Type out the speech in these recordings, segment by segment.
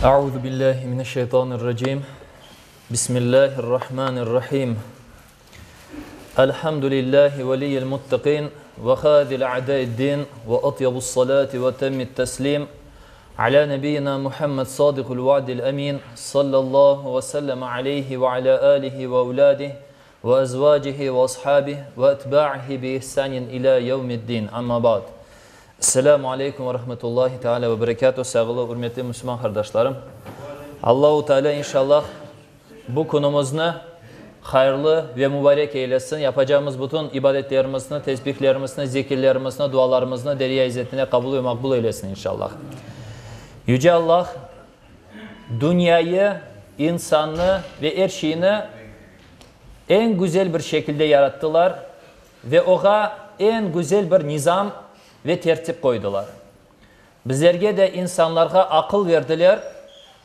Euzu billahi mineşşeytanirracim. Bismillahirrahmanirrahim. Elhamdülillahi veliyyil muttaqin ve hâzil a'dâi'd-din ve atyabus salati ve temmit teslim ala nebiyyina Muhammed sadıkul va'dil emin sallallahu ve sellem aleyhi ve ala alihi ve evladihi ve ezvacihi ve ashabihi ve etba'ihi bi ihsanin ila yevmiddin. Amma ba'd. Esselamu aleykum ve rahmetullahi teala ve berekatuh, sayğılı, ürmetli müslüman qardaşlarım. Allahu Teala inşallah bu künümizni hayırlı ve mübarek eylesin. Yapacağımız bütün ibadetlerimizni, tesbihlerimizni, zikirlerimizni, dualarımıznı derya izzetine qabul ve maqbul eylesin inşallah. Yüce Allah dünyayı, insannı ve er şeyni eñ güzel bir şekilde yarattılar ve oğa eñ güzel bir nizam ve tertip qoydılar. Bizlerge de insanlarğa aqıl berdiler,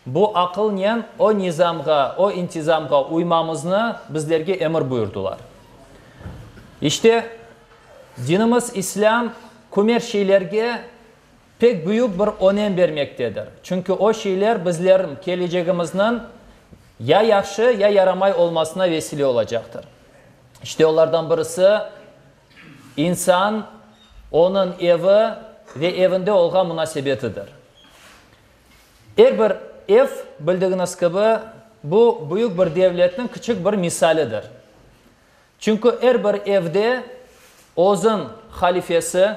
bu aqılnen o nizamğa, o intizamğa uymamıznı bizlerge emir buyurdılar. İşte, dinimiz İslâm kümer şeylerge pek büyük bir önem bermektedir. Çünki o şeyler bizlerin kelecegimizniñ ya yahşı, ya yaramay olmasına vesile olacaqtır. İşte olardan birisi, insan, onıñ evi ve evinde olğan munasebetidir. Er bir ev, bildigiñiz kibi, bu büyük bir devletniñ küçük bir misalidir. Çünki er bir evde özüñ halifesi,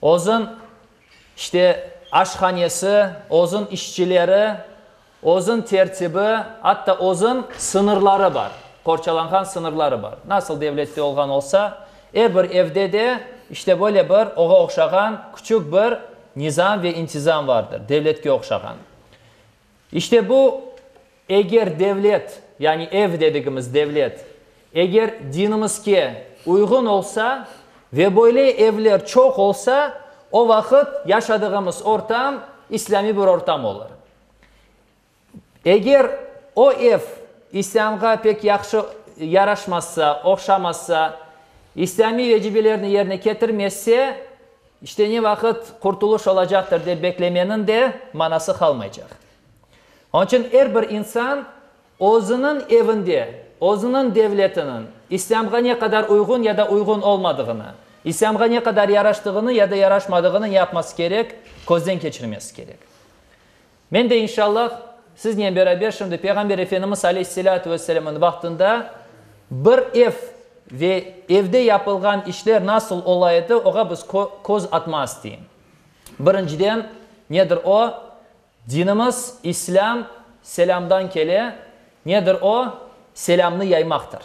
Özün, işte, aşhanesi, özün işçileri, özün tertibi, atta özün sıñırları bar, qorçalanğan sıñırları bar. Nasıl devlette olğan olsa, er bir evde de, işte, böyle bir oğa oqşağan küçük bir nizam ve intizam vardır, devletke oqşağan. İşte bu, eger devlet, yani ev dedigimiz devlet, eger dinimizge uyğun olsa ve böyle evler çoq olsa, o vaqıt yaşadığımız ortam islâmiy bir ortam olur. Eger o ev islâmğa pek yahşı yaraşmazsa, oqşamazsa, islâmiy vecibelerni yerine ketirmezse, İşte ne vaqıt qurtulış olacaqtır dep beklemeniñ de manası qalmaycaq. Onıñ içün er bir insan özüniñ evinde, özüniñ devletiniñ İslâmğa ne qadar uyğun ya da uyğun olmadığını, İslâmğa ne qadar yaraştığını ya da yaraşmadığını ne yapması kerek, közden keçirmesi kerek. Men de inşallah siznen beraber şimdi Peyğamber Efendimiz aleyhisselâtu vesselâmnıñ vaqtında bir ev ve evde yapılğan işler nasıl ola edi, oğa biz köz atma isteyim. Birinciden, nedir o? Dinimiz, İslâm, selâmdan kele. Nedir o? Selâmnı yaymaqtır.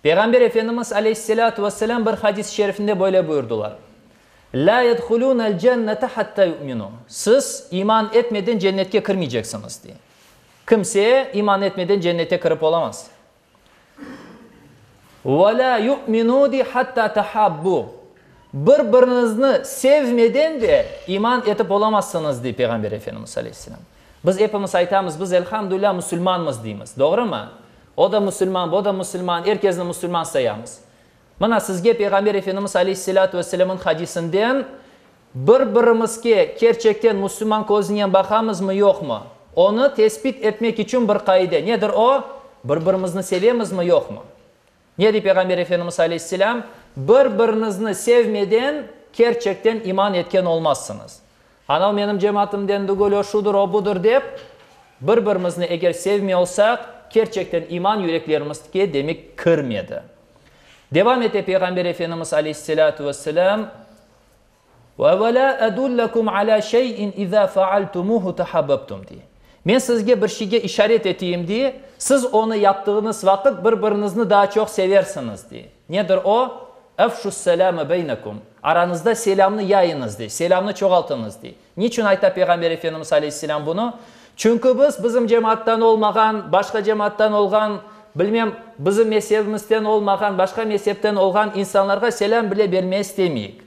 Peyğamber Efendimiz aleyhisselâtu vesselâm bir hadis-i şerifinde böyle buyurdılar. Lâ yedhulûnel cennete hattâ yu'minû, Siz iman etmeden cennetke kirmeyceksiñiz, dey. Kimse iman etmeden cennete kirip olamaz. Ve lâ yu'minû, dey, hattâ tehabbû, Bir-biriñizni sevmeden de iman etip olamazsıñız, dey Peyğamber Efendimiz aleyhisselâm. Biz epimiz aytamız, biz elhamdülilâ musulmanmız, deymiz. Doğrumı? O da musulman, bu da musulman, er kesni musulman sayamız. Mına sizge Peyğamber Efendimiz aleyhisselâtu vesselâmnıñ hadisinden bir-birimizge kerçekten müslüman közünen baqamızmı, yoqmı, onı tesbit etmek içün bir qaide. Nedir o? Bir-birimizni sevemizmi, yoqmı? Ne dey Peyğamber Efendimiz aleyhisselâm? Bir-biriñizni sevmeden kerçekten iman etken olmazsıñız. Anav menim cemaatımden tügül, o şudur, o budur dep, bir-birimizni eger sevmey olsaq, kerçekten iman yüreklerimizge demek kirmedi. Devam ete Peyğamber Efendimiz aleyhisselâtu vesselâm, Ve ve lâ edullekum alâ şey'in izâ faaltumûhu tehabbebtum, dey. Men sizge bir şeyge işaret eteyim, dey, siz onı yaptığıñız vaqıt bir-biriñizni daa çoq seversiñiz, dey. Nedir o? Efşus-selâme beynekum, arañızda selâmnı yayıñız, dey, selâmnı çoğaltıñız, dey. Niçün ayta Peyğamber Efendimiz aleyhisselâm bunı? Çünki biz, bizim cemaattan olmağan, başqa cemaattan olğan, bilmem, bizim mezhebimizden olmağan, başqa mezhepten olğan insanlarğa selâm bile bermeye istemeyik.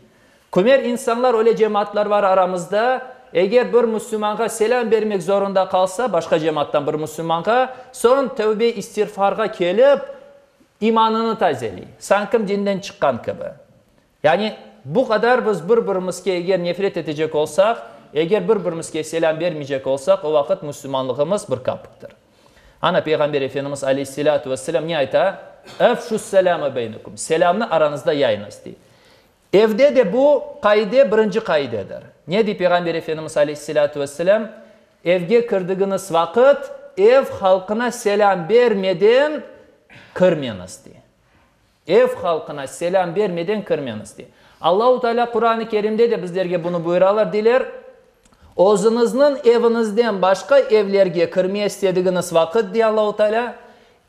Kümer insanlar, öyle cemaatlar var aramızda, eger bir müslümanğa selâm bermek zorunda qalsa, başqa cemaattan bir müslümanğa, soñ tövbe-istiğfarğa kelip, imanını tazeley, sankim dinden çıqqan kibi. Yani, bu qadar biz bir-birimizge eger nefret etecek olsaq, Eger bir-birimizge selâm bermeycek olsaq, o vaqıt müslümanlığımız bir kapiktir. Ana, Peyğamber Efendimiz aleyhisselâtu vesselâm ne ayta? Efşüs-selâme beynekum, selâmnı aranızda yayıñız, dey. Evde de bu qaide birinci qaidedir. Ne dey Peyğamber Efendimiz aleyhisselâtu vesselâm? Evge kirdigiñiz vaqıt, ev halqına selâm bermeden kirmeñiz, dey. Ev halqına selâm bermeden kirmeñiz, dey. Allahu Teala Quran-ı Kerimde de bizlerge bunı buyuralar, deyler, Özüñizniñ eviñizden başqa evlerge kirmeye istedigiñiz vaqıt, dey Allahu Teala,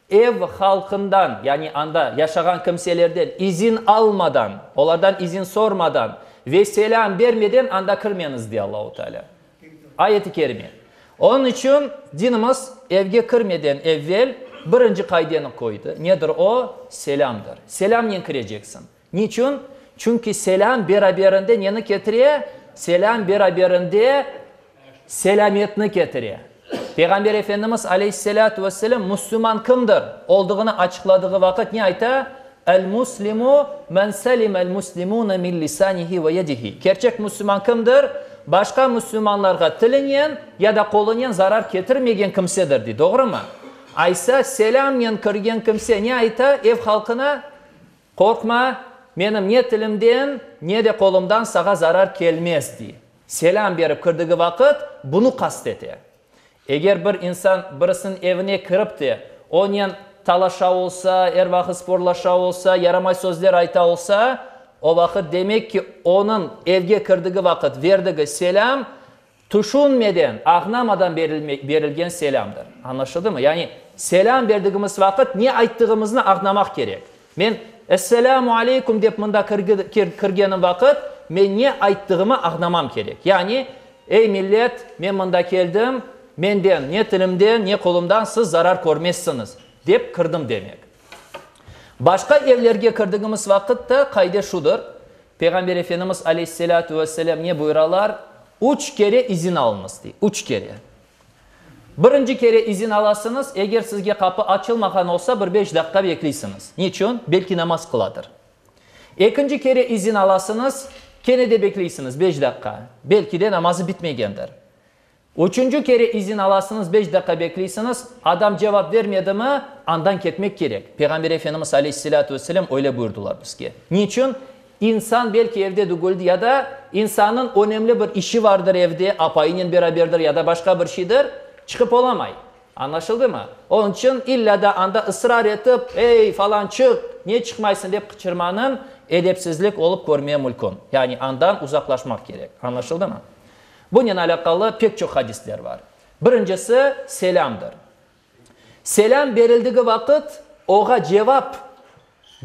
ev halqından, yani anda yaşağan kimselerden izin almadan, olardan izin sormadan ve selâm bermeden anda kirmeñiz, dey Allahu Teala. Ayet-i kerime. Onıñ içün dinimiz evge kirmeden evvel birinci qaideni qoydı. Nedir o? Selâmdır. Selâmnen kireceksiñ. Niçün? Çünki selâm beraberinde neni ketire? Selâm beraberinde selâmetni ketire. Peyğamber Efendimiz aleyhisselâtu vesselâm müslüman kimdir olduğını açıqladığı vaqıt ne ayta? El-muslimu men selimel muslimune min lisanihi ve yedihi. Kerçek müslüman kimdir? Başqa müslümanlarğa tilinen ya da qolunen zarar ketirmegen kimsedir, dey. Doğrumı? Aysa, selâmnen kirgen kimse ne ayta ev halqına? Qorqma, menim ne tilimden, ne de qolumdan sağa zarar kelmez, dey. Selâm berip kirdigi vaqıt bunı qast ete. Eger bir insan birisiniñ evine kirip de, onen talaşa olsa, er vaqıt sporlaşa olsa, yaramay sözler ayta olsa, o vaqıt demek ki, onıñ evge kirdigi vaqıt verdigi selâm tüşünmeden, ağnamadan berilgen selâmdır. Añlaşıldımı? Yani, selâm berdigimiz vaqıt ne ayttığımıznı ağnamaq kerek. Men, Esselâmu aleykum dep mında kirgenim vaqıt, men ne ayttığımı ağnamam kerek. Yani, Ey, millet, men mında keldim, menden, ne tilimden, ne qolumdan siz zarar körmezsiñiz, dep kirdim demek. Başqa evlerge kirdigimiz vaqıt da qaide şudır, Peyğamber Efendimiz aleyhisselâtu vesselâm ne buyuralar? Üç kere izin alıñız, dey, üç kere. Birinci kere izin alasıñız, eger sizge qapı açılmağan olsa, bir beş daqqa bekleysiñiz. Niçün? Belki namaz qıladır. Ekinci kere izin alasıñız, kene de bekleysiñiz beş daqqa, belki de namazı bitmegendir. Üçünci kere izin alasıñız, beş daqqa bekleysiñiz, adam cevap vermedimi, andan ketmek kerek. Peyğamber Efendimiz aleyhisselâtu vesselâm öyle buyurdılar bizge. Niçün? İnsan belki evde dügüldi ya da insannıñ önemli bir işi vardır evde, apayınen beraberdir ya da başqa bir şeydir, çıqıp olamay. Añlaşıldımı? Onıñ içün illa da anda ısrar etip, Ey, falan, çıq, ne çıqmaysıñ dep qıçırmanıñ edepsizlik olıp körmeye mülkün. Yani andan uzaqlaşmaq kerek. Añlaşıldımı? Bunen alâqalı pek çoq hadisler bar. Birincisi, selâmdır. Selâm berildigi vaqıt, oğa cevap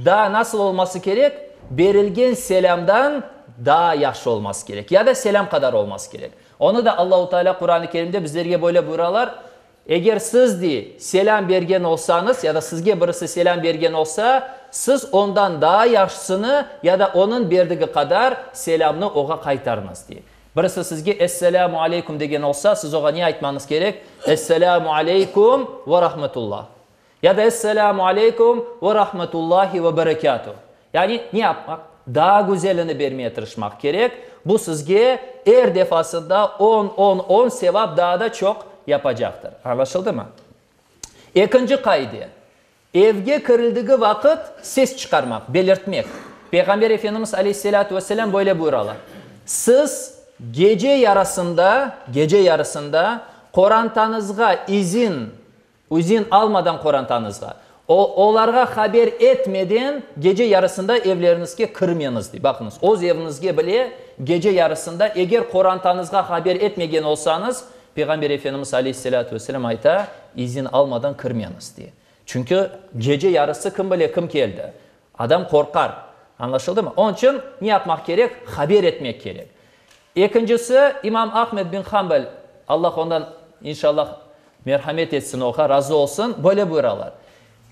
daa nasıl olması kerek? Berilgen selâmdan daa yahşı olması kerek, ya da selâm qadar olması kerek. Onı da Allahu Teala Quran-ı Kerimde bizlerge böyle buyuralar, Eger siz, dey, selâm bergen olsañız, ya da sizge birisi selâm bergen olsa, siz ondan daa yahşısını ya da onıñ berdigi qadar selâmnı oğa qaytarıñız, dey. Birisi sizge Esselâmu aleykum degen olsa, siz oğa ne aytmañız kerek? Esselâmu aleykum ve rahmetullah. Ya da Esselâmu aleykum ve rahmetullahi ve berekâtuh. Yani ne yapmaq? Daa güzelini bermeye tırışmaq kerek. Bu sizge er defasında on, on, on sevap daa da çoq yapacaqtır. Añlaşıldımı? Ekinci qaide, Evge kirildigi vaqıt ses çıqarmaq, belirtmek. Peyğamber Efendimiz aleyhisselâtu vesselâm böyle buyuralar, Siz gece yarısında, gece yarısında qorantañızğa izin, izin almadan qorantañızğa, o, olarğa haber etmeden gece yarısında evleriñizge kirmeñiz, dey. Baqıñız, öz eviñizge bile gece yarısında eger qorantañızğa haber etmegen olsañız, Peyğamber Efendimiz aleyhisselâtu vesselâm ayta, İzin almadan kirmeñiz, dey. Çünki gece yarısı kim bile kim keldi. Adam qorqar. Añlaşıldımı? Onıñ içün ne yapmaq kerek? Haber etmek kerek. Ekincisi, İmam Ahmed bin Hanbel, Allah ondan, inşallah, merhamet etsin, oğa razı olsun, böyle buyuralar,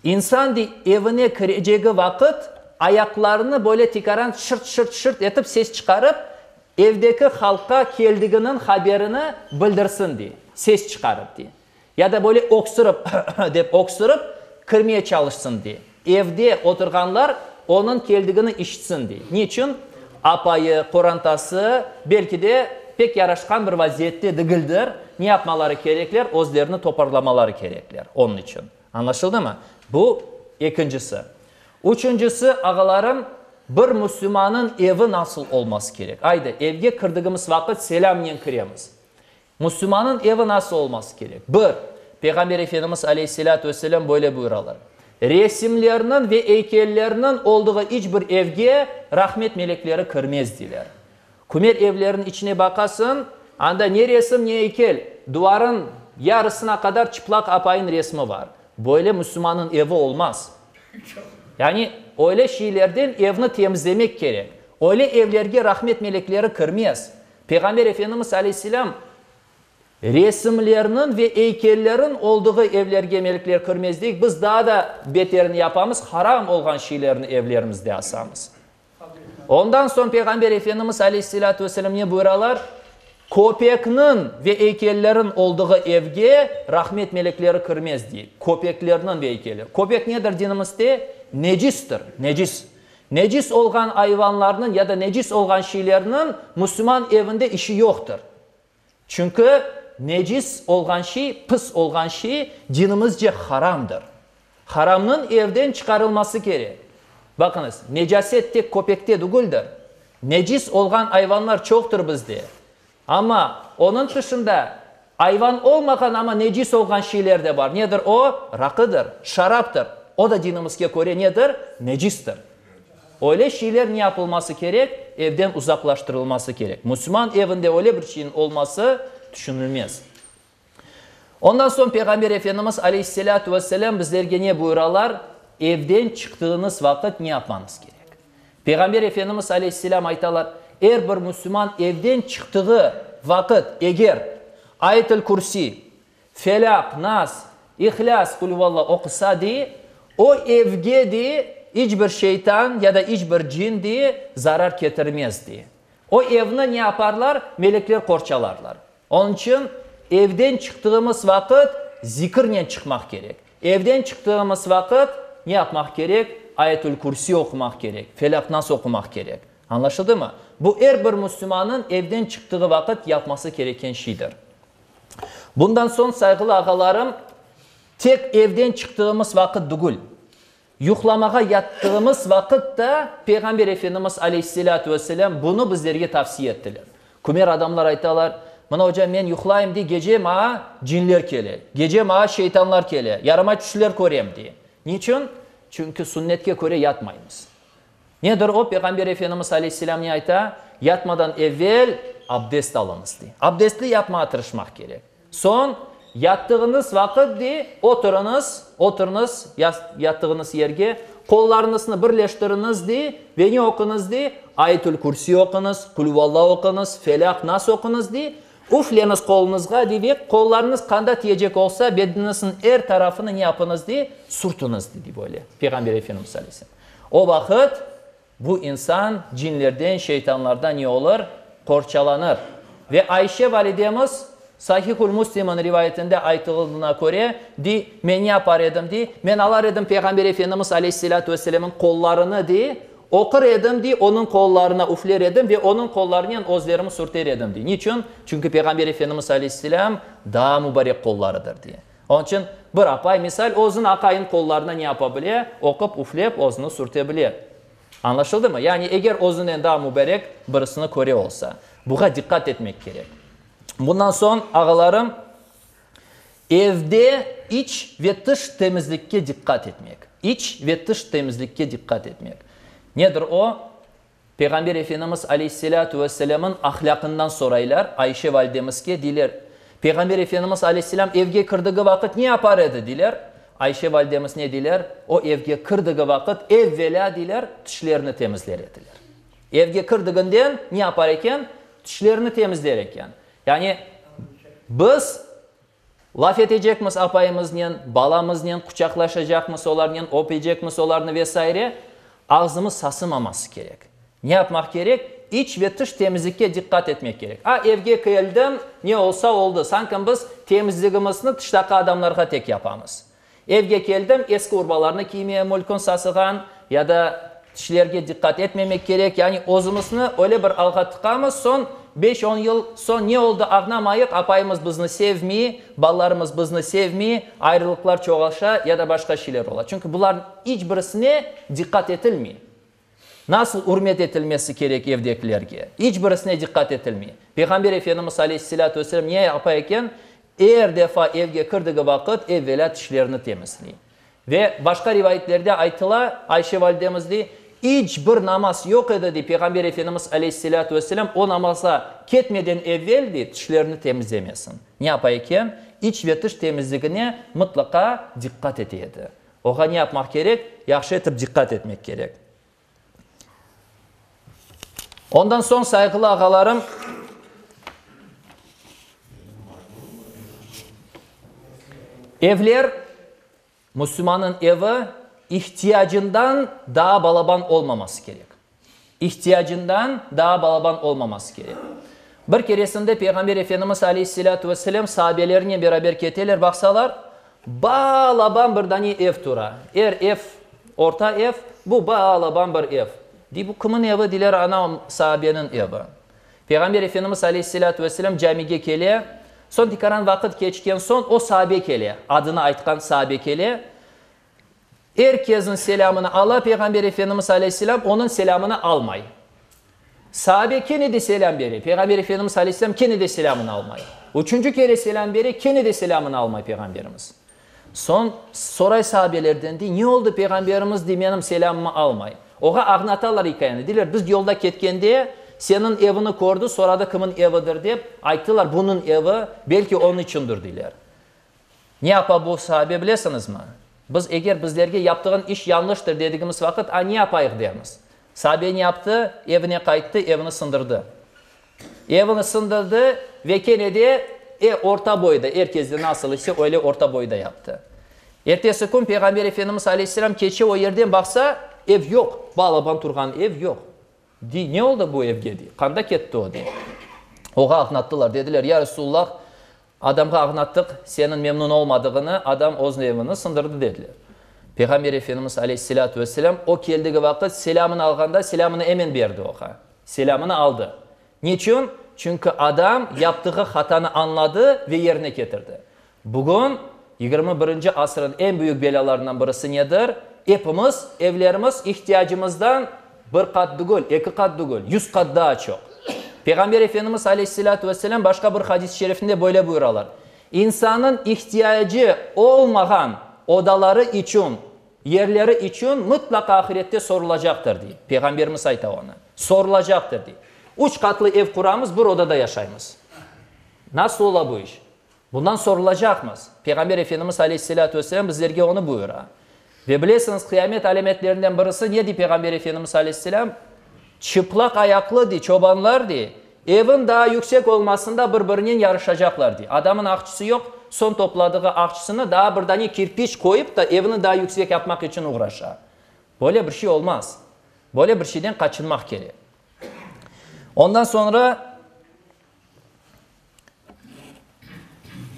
İnsan, dey, evine kirecegi vaqıt ayaqlarını böyle tikaran şırt-şırt-şırt etip ses çıqarıp, Evdeki halqqa keldiginiñ haberini bildirsin, dey, ses çıqarıp, dey. Ya da böyle öksürip, hı-hı dep öksürip, kirmeye çalışsın, dey. Evde oturğanlar onıñ keldigini işitsin, dey. Niçün? Apayı, qorantası, belki de, Pek yaraşqan bir vaziyette degildir. Ne yapmaları kerekler? Özlerini toparlamaları kerekler onıñ içün. Añlaşıldımı? Bu, ekincisi. Üçüncisi, ağalarım, bir müslümanıñ evi nasıl olması kerek? Aydı, evge kirdigimiz vaqıt selâmnen kiremiz. Müslümanıñ evi nasıl olması kerek? Bir, Peyğamber Efendimiz aleyhisselâtu vesselâm böyle buyuralar, Resimlerniñ ve eykellerniñ olduğı iç bir evge rahmet melekleri kirmez, deyler. Kümer evlerniñ içine baqasıñ, anda ne resim, ne eykel, duvarıñ yarısına qadar çıplaq apayıñ resmi bar. Böyle müslümanıñ evi olmaz. Yani, öyle şeylerden evni temizlemek kerek. Öyle evlerge rahmet melekleri kirmez. Peyğamber Efendimiz aleyhisselâm, Resimlerniñ ve eykellerin olduğı evlerge melekler kirmez deyik, biz daa da beterini yapamız, haram olğan şeylerni evlerimizde asamız. Ondan soñ Peyğamber Efendimiz aleyhisselâtu vesselâm ne buyuralar? Köpekniñ ve eykellerin olduğı evge rahmet melekleri kirmez, dey. Köpeklerniñ ve eykeller. Köpek nedir dinimizde? Necistir, necis. Necis olğan ayvanlarnıñ ya da necis olğan şeylerniñ musulman evinde işi yoqtır. Çünki necis olğan şey, pis olğan şey dinimizce haramdır. Haramnıñ evden çıqarılması kerek. Baqıñız, necaset tek köpekte degildir. Necis olğan ayvanlar çoqtır bizde. Amma onıñ tışında ayvan olmağan, amma necis olğan şeyler de bar. Nedir o? Raqıdır, şaraptır. O da dinimizge köre nedir? Necistir. Öyle şeyler ne yapılması kerek? Evden uzaqlaştırılması kerek. Müslüman evinde öyle bir şeyniñ olması tüşünilmez. Ondan soñ Peyğamber Efendimiz aleyhisselâtu vesselâm bizlerge ne buyuralar? Evden çıqtığıñız vaqıt ne yapmañız kerek? Peyğamber Efendimiz aleyhisselâm aytalar, Er bir müslüman evden çıqtığı vaqıt eger Ayet-el Kürsi, Felâq, Nas, İhlâs, Kulüvalla oqusa, dey, o evge, dey, iç bir şeytan ya da iç bir cin, dey, zarar ketirmez, dey. O evni ne yaparlar? Melekler qorçalarlar. Onıñ içün evden çıqtığımız vaqıt zikirnen çıqmaq kerek. Evden çıqtığımız vaqıt ne yapmaq kerek? Ayetül Kürsi oqumaq kerek, Felâq, Nas oqumaq kerek. Añlaşıldımı? Bu er bir müslümannıñ evden çıqtığı vaqıt yapması kereken şeydir. Bundan soñ, sayğılı ağalarım, tek evden çıqtığımız vaqıt degil, Yuqlamağa yattığımız vaqıt da Peyğamber Efendimiz aleyhisselâtu vesselâm bunı bizlerge tavsiye ettiler. Kümer adamlar aytalar, Mına, ocam, men yuqlayım, dey, gece maña cinler kele, gece maña şeytanlar kele, yaramay tüşler körem, dey. Niçün? Çünki sünnetke köre yatmaymız. Nedir o? Peyğamber Efendimiz aleyhisselâm ne ayta? Yatmadan evel abdest alıñız, dey. Abdestli yatmağa tırışmaq kerek. Soñ, yattığıñız vaqıt, dey, oturıñız, oturıñız yattığıñız yerge, qollarıñıznı birleştiriñiz, dey, ve ne oquñız, dey, Ayetül Kürsi oquñız, Kulüvalla oquñız, Felâq, Nas oquñız, dey, üfleñiz qoluñızğa, dey, ve qollarıñız qanda tiyecek olsa, bedeniñizniñ er tarafını ne yapıñız, dey, sürtüñiz, dey, böyle, Peyğamber Efendimiz aleyhisselâm. O vaqıt Bu insan cinlerden, şeytanlardan ne olur? Qorçalanır. Ve Ayşe validemiz, Sahihul Müslimniñ rivayetinde aytılğanına köre, dey, Men ne yapar edim, dey, men alar edim Peyğamber Efendimiz aleyhisselâtu vesselâmnıñ qollarını, dey, oqur edim, dey, onıñ qollarına üfler edim ve onıñ qollarınen özlerimi sürter edim, dey. Niçün? Çünki Peyğamber Efendimiz aleyhisselâm daa mubarek qollarıdır, dey. Onıñ içün bir apay, misal, özüniñ aqayınıñ qollarına ne yapa bile? Oqıp, üflep, özüni sürte bile. Añlaşıldımı? Yani, eger özünden daa mübarek birisini köre olsa. Buğa diqqat etmek kerek. Bundan soñ, ağalarım, evde iç ve tış temizlikke diqqat etmek. İç ve tış temizlikke diqqat etmek. Nedir o? Peyğamber Efendimiz aleyhisselâtu vesselâmıñ ahlâqından soraylar, Ayşe validemizge, deyler, Peyğamber Efendimiz aleyhisselâm evge kirdigi vaqıt ne yapar edi? deyler. Ayşe validemiz ne deyler? O evge kirdigi vaqıt evvelâ, deyler, tişlerini temizler ediler. Evge kirdiginden ne yapar eken? Tişlerini temizler eken. Yani biz Laf etecekmiz apayımıznen, balamıznen, quçaqlaşacaqmız olarnen, öpecekmiz olarnı ve saire, ağzımız sasımaması kerek. Ne yapmaq kerek? İç ve tış temizlikke diqqat etmek kerek. A, evge keldim, ne olsa oldı. Sanki biz temizligimizni tıştaki adamlarğa tek yapamız. Evge keldim, eski urbalarnı kiymeye mülkün sasığan ya da tişlerge diqqat etmemek kerek. Yani özümizni öyle bir alğa tıqamız, soñ. Beş-on yıl soñ ne oldı añlamayıq, apayımız bizni sevmey, balalarımız bizni sevmey, ayrılıqlar çoğalşa ya da başqa şeyler ola. Çünki bularnıñ iç birisine diqqat etilmey. Nasıl ürmet etilmesi kerek evdekilerge? İç birisine diqqat etilmey. Peyğamber Efendimiz aleyhisselâtu vesselâm ne yapa eken? Er defa evge kirdigi vaqıt evvelâ tişlerini temizley. Ve başqa rivayetlerde aytıla, Ayşe validemiz dey, İç bir namaz yoq edi, dey, Peyğamber Efendimiz aleyhisselâtu vesselâm o namaza ketmeden evvel, dey, tişlerini temizlemesin. Ne yapa eken? İç ve tış temizligine mıtlaqa diqqat ete edi. Oğa ne yapmaq kerek? Yahşı etip diqqat etmek kerek. Ondan soñ, sayğılı ağalarım, evler, müslümannıñ evi ihtiyacından daa balaban olmaması kerek. İhtiyacından daa balaban olmaması kerek. Bir keresinde Peyğamber Efendimiz aleyhisselâtu vesselâm sahabelerinen beraber keteler, baqsalar, balaban bir dane ev tura. Er ev, orta ev, bu balaban bir ev. Dey, bu kimin evi? Deyler, ana, sahabeniñ evi. Peyğamber Efendimiz aleyhisselâtu vesselâm camige kele, soñ tikaran vaqıt keçken soñ o sahabe kele, adını aytqan sahabe kele. Er kezniñ selâmını ala, Peyğamber Efendimiz aleyhisselâm onıñ selâmını almay. Saabe kene de selâm bere, Peyğamber Efendimiz aleyhisselâm kene de selâmını almay. Üçünci kere selâm bere, kene de selâmını almay Peyğamberimiz. Soñ soray saabelerden, dey, ne oldı Peyğamberimiz, dey, menim selâmımı almay? Oğa añlatalar ikâyeni, deyler, biz yolda ketkende seniñ evini kördi, soradı kimin evidir dep, ayttılar, bunıñ evi, belki onıñ içündir, deyler. Ne yapa bu sahabe bilesiñizmi? Biz eger bizlerge yaptığın iş yañlıştır dedigimiz vaqıt, a ne yapayıq dermiz. Sahabe ne yaptı? Evine qayttı, evini sındırdı. Evini sındırdı ve kene de e orta boyda, er kezde nasıl ise öyle orta boyda yaptı. Ertesi kün Peyğamber Efendimiz aleyhisselam keçe o yerden baqsa, ev yoq, balaban turğan ev yoq. Dey, ne oldı bu evge, dey, qanda ketti o, dey. Oğa añlattılar, dediler, ya Resulullah, Adamğa añlattıq, seniñ memnun olmadığını, adam öz evini sındırdı, dediler. Peyğamber Efendimiz aleyhisselâtu vesselâm o keldigi vaqıt selâmını alğanda, selâmını emen berdi oğa. Selâmını aldı. Niçün? Çünki adam yaptığı hatanı añladı ve yerine ketirdi. Bugün 21-nci asırıñ eñ büyük belâlarından birisi nedir? Epimiz evlerimiz ihtiyacımızdan Bir qat tügül, eki qat tügül, yuz qat daa çoq. Peyğamber Efendimiz aleyhisselâtu vesselâm başqa bir hadis-i şerifinde böyle buyuralar, İnsannıñ ihtiyacı olmağan odaları içün, yerleri içün mıtlaqa ahirette sorulacaqtır, dey. Peyğamberimiz ayta onı. Sorulacaqtır, dey. Üç qatlı ev quramız, bir odada yaşaymız. Nasıl ola bu iş? Bundan sorulacaqmız. Peyğamber Efendimiz aleyhisselâtu vesselâm bizlerge onı buyura. Ve bilesiñiz, qıyamet alâmetlerinden birisi ne dey Peyğamber Efendimiz aleyhisselâm? Çıplaq ayaqlı, dey, çobanlar, dey, evin daa yüksek olmasında bir-birinen yarışacaqlar, dey. Adamın aqçısı yoq, soñ topladığı aqçısını daa bir dane kirpiç qoyıp da evini daa yüksek yapmaq içün uğraşa. Böyle bir şey olmaz. Böyle bir şeyden qaçınmaq kerek. Ondan soñra.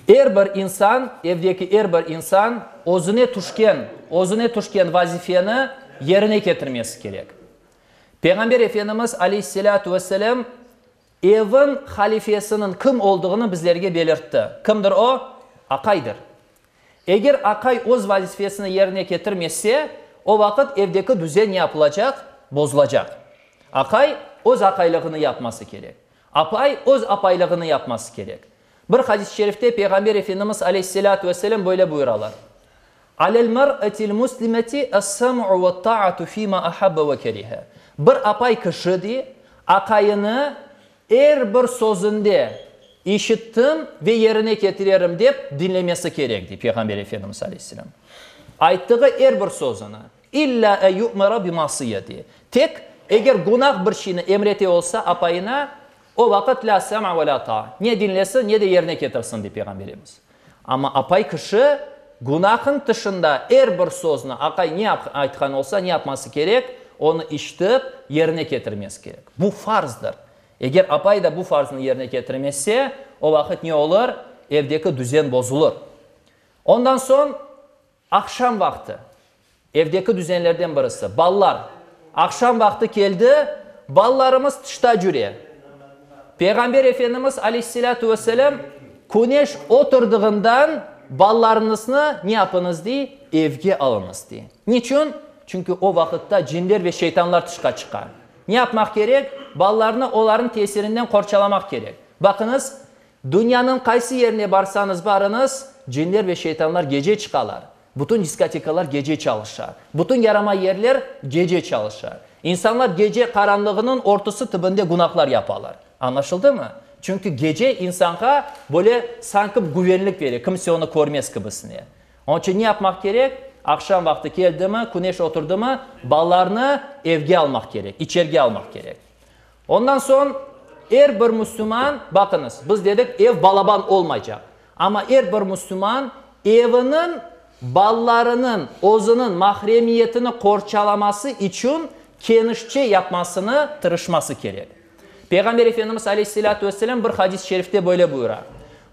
Er bir insan, evdeki er bir insan özüne tüşken, özüne tüşken vazifeni yerine ketirmesi kerek. Peyğamber Efendimiz aleyhisselâtu vesselâm evin halifesiniñ kim olduğını bizlerge belirtti. Kimdir o? Aqaydır. Eger aqay öz vazifesini yerine ketirmese, o vaqıt evdeki düzen ne yapılacaq? Bozulacaq. Aqay öz aqaylığını yapması kerek. Apay öz apaylığını yapması kerek. Bir hadis-i şerifte Peyğamber Efendimiz aleyhisselâtu vesselâm böyle buyuralar, Alel mer'etil muslimeti es-sem'u ve't-ta'atu fîmâ ahabbe ve kerihe. Bir apay kişi, dey, aqayını er bir sözünde işittim ve yerine ketirerim dep diñlemesi kerek, dey Peyğamber Efendimiz aleyhisselâm. Ayttığı er bir sözüni. İllâ e yu'mera bi masiyeti. Tek, eger günah bir şeyni emrete olsa apayına, o vaqıt lâ sem'a ve lâ ta'a, ne diñlesin, ne de yerine ketirsin, dey Peyğamberimiz. Amma apay kişi günahıñ tışında er bir sözni aqay ne aytqan olsa, ne yapması kerek, onı işitip, yerine ketirmesi kerek. Bu farzdır. Eger apay da bu farznı yerine ketirmese, o vaqıt ne olur? Evdeki düzen bozulır. Ondan soñ Aqşam vaqtı. Evdeki düzenlerden birisi, ballar. Aqşam vaqtı keldi, ballarımız tışta cüre. Peyğamber Efendimiz aleyhisselâtu vesselâm, Küneş oturdığından balalarıñıznı ne yapıñız, dey, evge alıñız, dey. Niçün? Çünki o vaqıtta cinler ve şeytanlar tışqa çıqa. Ne yapmaq kerek? Balalarnı olarnıñ tesirinden qorçalamaq kerek. Baqıñız, dünyanıñ qaysı yerine barsañız barıñız, cinler ve şeytanlar gece çıqalar. Bütün diskotekalar gece çalışa. Bütün yaramay yerler gece çalışa. İnsanlar gece qaranlığınıñ ortusı tübünde günahlar yapalar. Añlaşıldımı? Çünki gece insanğa böyle sanki güvenlik bere, kimse onı körmez kibisine. Onıñ içün ne yapmaq kerek? Aqşam vaqtı keldimi, küneş oturdımı, balalarnı evge almaq kerek, içerge almaq kerek. Ondan soñ er bir müslüman, baqıñız, biz dedik, ev balaban olmaycaq. Amma er bir müslüman eviniñ, balalarınıñ, özüniñ mahremiyetini qorçalaması içün kenişçe yapmasını tırışması kerek. Peyğamber Efendimiz aleyhisselâtu vesselâm bir hadis-i şerifte böyle buyura,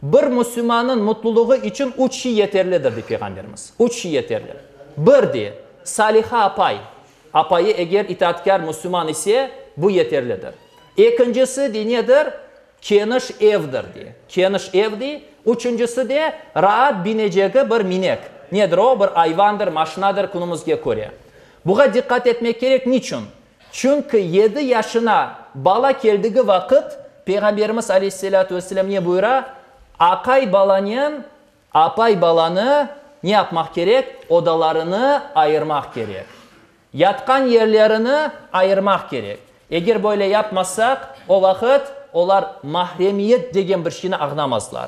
Bir müslümannıñ mutlulığı içün üç şey yeterlidir, dey Peyğamberimiz. Üç şey yeterli. Bir, dey, saliha apay. Apayı eger itaatkâr müslüman ise, bu yeterlidir. Ekincisi, dey, nedir? Keniş evdir, dey. Keniş ev, dey. Üçüncisi de, raat binecegi bir minek. Nedir o? Bir ayvandır, maşinadır, künümizge köre. Buğa diqqat etmek kerek, niçün? Çünki yedi yaşına bala keldigi vaqıt, Peyğamberimiz aleyhisselâtu vesselâm ne buyura? Aqay balanen apay balanı ne yapmaq kerek? Odalarını ayırmaq kerek. Yatqan yerlerini ayırmaq kerek. Eger böyle yapmasaq, o vaqıt olar mahremiyet degen bir şeyni añlamazlar.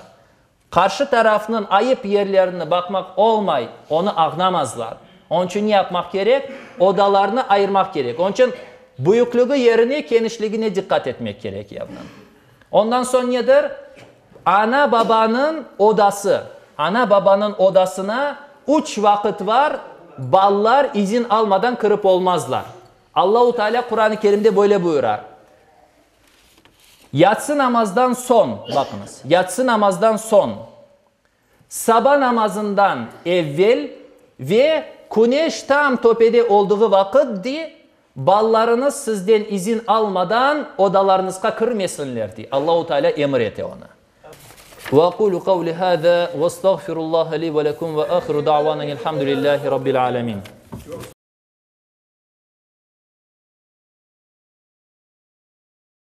Qarşı tarafnıñ ayıp yerlerini baqmaq olmay, onı añlamazlar. Onıñ içün ne yapmaq kerek? Odalarnı ayırmaq kerek. Onıñ içün büyüklügi yerine kenişligine diqqat etmek kerek evniñ. Ondan soñ nedir? Ana-babanıñ odası. Ana-babanıñ odasına üç vaqıt var, balalar izin almadan kirip olmazlar. Allahu Teala Quran-ı Kerimde böyle buyura, Yatsı namazdan soñ, baqıñız, yatsı namazdan soñ, saba namazından evvel ve küneş tam töpede olduğı vaqıt, di, balalarıñız sizden izin almadan odalarıñızğa kirmesinler, di, Allahu Teala emir ete onı. Ve aqulu qavli hâzâ ve estağfirullaha li ve lekum ve ahiru da'vana enilhamdülillahi rabbil âlemin.